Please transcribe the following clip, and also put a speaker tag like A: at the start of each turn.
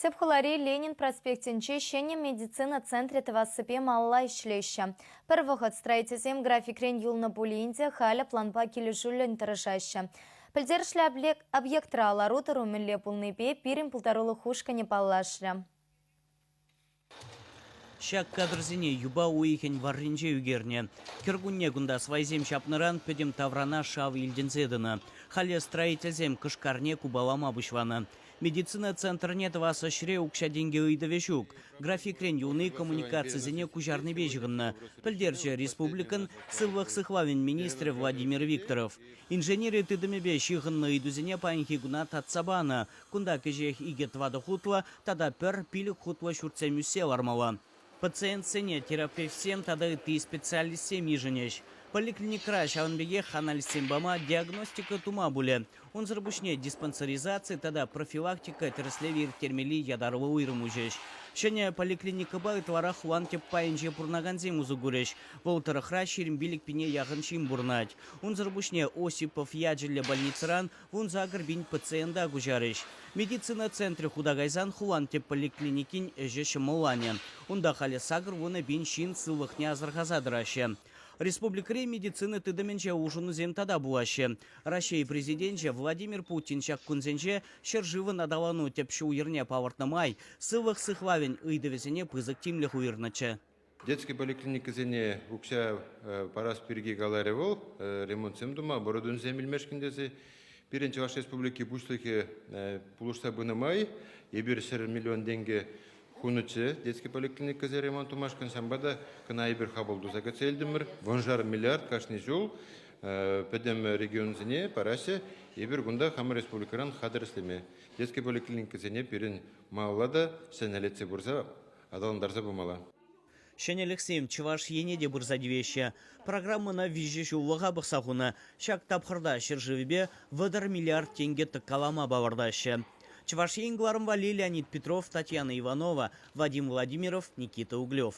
A: Тӗп хулари Ленин проспектӗнче ҫӗнӗ медицина центрӗ тӑвассипе малалла ӗҫлеҫҫӗ. Пӗр вӑхӑт строительсем графикрен юлнӑ пулин те халӗ планпа килӗшӳллӗн тӑрӑшаҫҫӗ. Пӗлтерӗшлӗ объектра лару-тӑру мӗнле пулнипе пирӗн пултарулӑх ушкӑнӗ паллашрӗ.
B: Ҫак кадрсене юпа уйӑхӗн варринче ӳкернӗ. Кӗркунне кунта свайсем ҫапнӑран пӗтӗм таврана шав илтӗнсе тӑнӑ. Халӗ строительсем кӑшкарне купалама пуҫланӑ. Медицина центрне тӑвас ӗҫре укҫа-тенкӗ ыйтӑвӗ ҫук. Графикрен юлни коммуникацисене куҫарнипе ҫыхӑннӑ, пӗлтерчӗ республикӑн сывлӑх сыхлавӗн министрӗ Владимир Викторов. Инженери тытӑмӗпе ҫыхӑннӑ ыйтусене паянхи куна татса панӑ. Кунта кӗҫех икӗ-тӑватӑ хутлӑ тата пӗр пилӗк хутлӑ ҫуртсем ӳссе лармалла. Пациентсене терапевтсем тата ытти специалистсем йышӑнӗҫ. Поликлиникӑра ҫавӑн пекех анализсем пама, диагностика тума пулӗ. Унсӑр пуҫне диспансеризаци тата профилактика тӗрӗслевӗ ирттермелли ятарлӑ уйрӑм уҫӗҫ. Ҫӗнӗ поликлиникӑпа ытларах хулан тӗп пайӗнче пурӑнакансем усӑ курӗҫ. Вӑл тӑрӑхра 25 пине яхӑн ҫын пурӑнать. Унсӑр пуҫне Осипов ячӗллӗ больницӑран 18 пин пациента куҫарӗҫ. Медицина центрӗ хута кайсан хулан тӗп поликлиникин ӗҫӗ ҫӑмӑлланӗ. Унта халӗ 80 пин ҫын сывлӑхне асӑрхаса тӑраҫҫӗ. Республикӑри медицина тытӑмӗнче улшӑнусем тата пулаҫҫӗ. Раҫҫей Президенчӗ Владимир Путин ҫак кунсенче ҫӗршывӑн аталану тӗп ҫул-йӗрне палӑртнӑ май сывлӑх сыхлавӗн ыйтӑвӗсене пысӑк тимлӗх уйӑрнӑччӗ.
C: Детский поликлиникӑсене укҫа парас пирки каларӗ вӑл, ремонтсем тума, оборудованисем илмешкӗн тесе. Пирӗн Чӑваш Республики Пуҫлӑхӗ пулӑшса пынӑ май эпир 100 миллион тенкӗ хунӑччӗ детский поликлиникӑсен ремонт тумашкӑн. Ҫавӑнпа та кӑна эпир хапӑл туса кӗтсе илтӗмӗр. Вуншар миллиард кашни ҫул пӗтӗм регионсене параҫҫӗ. Эпир кунта хамӑр республикӑран хатӗр ӗҫлеме. Детский поликлиникӑсене пирӗн малалла та ҫӗнӗлетсе пырса аталантарса пымалла.
B: Ҫӗнӗлӗхсем Чӑваш Ене те пырса тивеҫҫӗ. Программӑна виҫӗ ҫуллӑха пӑхса хунӑ. Ҫак тапхӑрта ҫӗршывӗпе 30 миллиард тенкӗ тӑккалама палӑртаҫҫӗ. Чӑваш Ен кӑларӑм валли Леонид Петров, Татьяна Иванова, Вадим Владимиров, Никита Углев.